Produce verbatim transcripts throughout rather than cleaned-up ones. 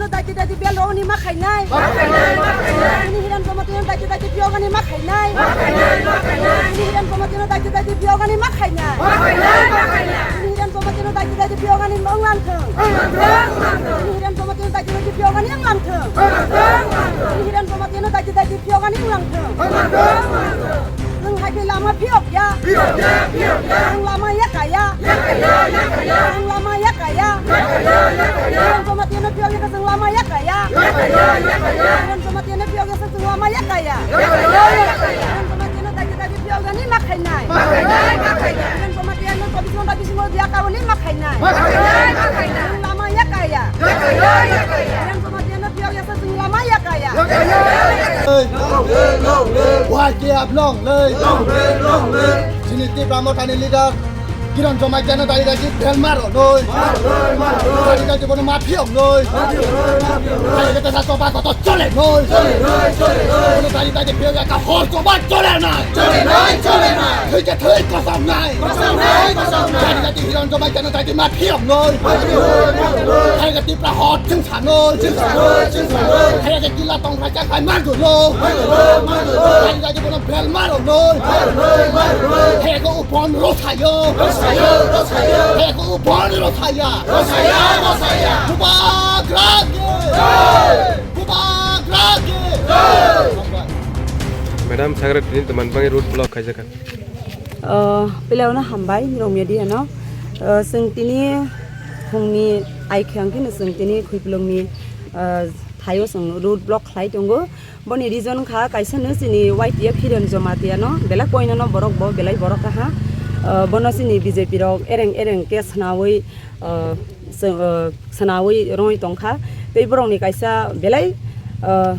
Daiti daiti bel roni ma khainai. Ini Hiran Jamatia no daiti daiti piogani ma khainai. Ini Hiran Jamatia no daiti daiti piogani ma khainai. Ini Hiran Jamatia no daiti daiti piogani ma wnglang thung. Ini Hiran Jamatia no daiti daiti piogani wnglang thung. Ini Hiran Jamatia no daiti daiti piogani wnglang thung. Nwng hai khe lama phiyok ya. Nwng lama ya kaya. Nwng lama ya kaya. Nwng joma tino phiyok ya, nwng lama ya kaya. Nwng joma tino phiyok ya, nwng lama ya kaya. Nwng joma tino dagi dagi phiyok ya, ni ma khainai. Nwng joma tino chobbish ghonta bisingo ya karo ni ma khainai. Nwng lama ya kaya. Nwng joma tino phiyok ya, nwng lama ya kaya. Wai ke ablong le. Chini Tipra Mothani leader Kiran Jamatia no dari dari bel maro noi. Dari dari bono mafia noi. Dari dari sa soba koto chole noi. Bono dari dari bel ya ka hor soba chole nai. Chole nai, chole nai. Thoi ke thoi kosam nai. Kosam nai, kosam nai. Dari dari Kiran Jamatia no dari mafia noi. Dari dari Tipra hor ching sa noi. Ching sa noi, ching sa noi. Dari dari kila tong raja kai mago lo. Mago lo, mago lo. Dari dari bono bel maro noi. Maro noi, maro noi. Heko upon rosayo. Rosayo, rosayo. Heko upon rosaya. Rosaya, rosaya. Bubagra ke. Jai. Bubagra ke. Jai. Madam, secretary ni teman pangi road block khaijak kha. Uh, pilihaino hambai, Romia Diano. Uh, seng tini hongni ai khe ang khe no seng tini khuiplongni, uh, thaio seng road block khlai tongo. Boni reason kha kaisa no chini Y T F Hiran Jamatia no belai koino no borok bo belai borok kaha. Ah, bono chini B J P rok ereng ereng ke sanawi, ah, se-, ah, sanawi roi tongkha. Tei borok ni kaisa belai, ah,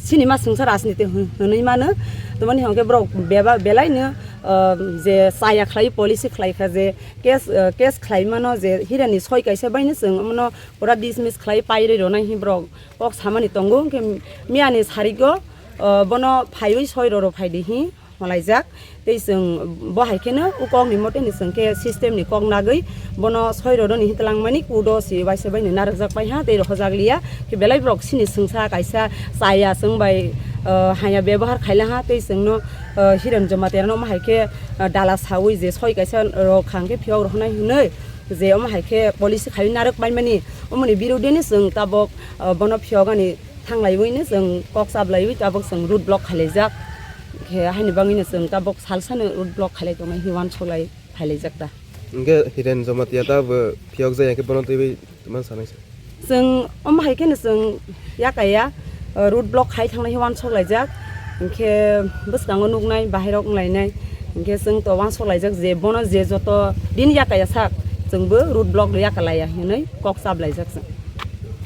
chini ma sengsa rajniti hwn-, hwnwi mano. Tomoni hwnkhe borok beba-, belai no, ah, je chaya khlai policy khlai kha je case, ah, case khlai mano je Hiran ni soi kaisa bai no chwng omono pura dismiss khlai pai rwi rwnai hi borok kok samani tongo, hwnkhe miyani sarigo, o, bono phaiwi soi roro phaidi hi holaijak. Tei chwng bo hai kheno o kokni moteni chwng khe system ni kok nagwi bono soi roro ni hi twlangmani kudo si waisa bai ni narwkjak pai ha tei rohorjak liya. Khe belai borok sini swngsa kaisa chaya chwng bai, o, haya bebohar khaila ha tei chwngno, o, Hiran Jamatia no omo hai khe, o, dala sawi je soi kaisa rok kha hwnkhe phiyok rohornai hwnwi je omo hai khe policy khaiwi narwk paimani omoni birodini chwng tabok, o, bono phiyogani thanglaiwi no chwng kok chablaiwi tabok chwng road block khailaijak. Khe haini bagwino chwng tabok salsano road block khailai tongnai hinwi uansuklai phailaijak ta. Hwnkhe Hiren Jamatia ta bo phiyok jaya khe bono twiwi tongma sanai se. Chwng omo hai kheno chwng yakaya, uh, road block khai thangnai hinwi uansuklaijak. Hwnkhe bwskango nuknai bahairok wnglainai. Hwnkhe chwng to uansuklaijak je bono je joto din yakaya sak chwngbo road block yakalaiya hinwi kok chablaijak chwng.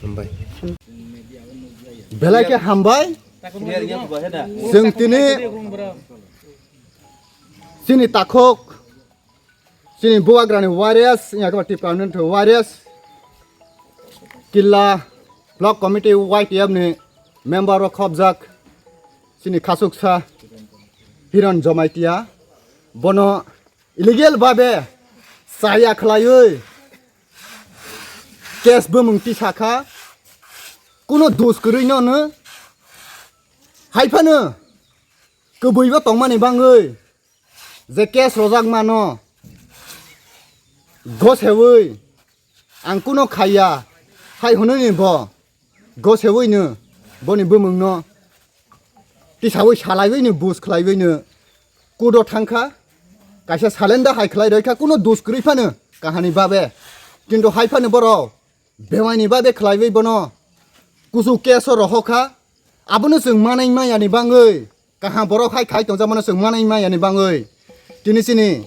Hambai. Belai khe hambai. Chwng tini chini takhuk, chini bubagrani warriors, wngya khe Tipra Mothani warriors, Killa Block Committee Y T F ni member rok khobjak, chini khasuksa Hiran Jamatia, bono illegal babe chaya khlaiwi case bumung tisa kha, kuno dos kwrwi no no, hai phano kwbwi bo tongmani bangwi je case rojak mano gosewi ang kuno khaiya hai hwnwi ni bo gosewino boni bumungno tisawi salaiwino bus khlaiwino kudo thangkha, kaisa salenda hai khlai roikha, kuno dus kwrwi phano kahani babe, kintu hai phano borok bewaini babe khlaiwi bono kuchuk keso rohokha, abono chwng manai mayani bangwi. Kaham borok hai khai tongjakmano chwng manai maya ni bangwi. Tini chini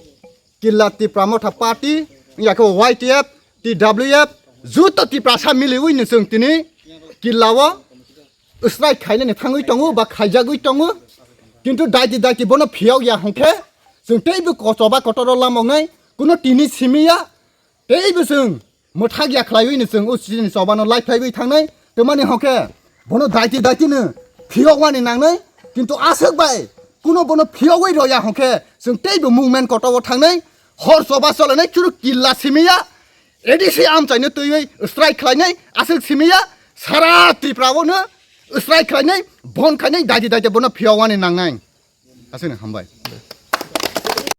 Killa Tipra Motha Party, wngya khe Y T F, T W F, juto Tiprasa miliwi no chwng tini Killa o strike khainani thangwi tongo ba khaijagwi tongo. Kintu daiti daiti bono phiyok ya hwnkhe chwng teibo kochoba kotoro lamoknai kuno tini simi ya. Teibo chwng mwthak ya khlaiwi no chwng o chini chobano lai phlaiwi thangnai, twmani hokhe bono daiti daiti no phiyok wani nangnai, kintu aswk bai kuno bono phiyogwi roya hokhe chwng teibo movement koto o thangnai, hor choba cholenai chwrwk Killa simi ya, A D C amchaino twiwi strike khlainai aswk simi ya, Sara Tripura o no srai khlainai, bon khainai, daidi daidi bono phiyawani nangnai. Aswkno hambai.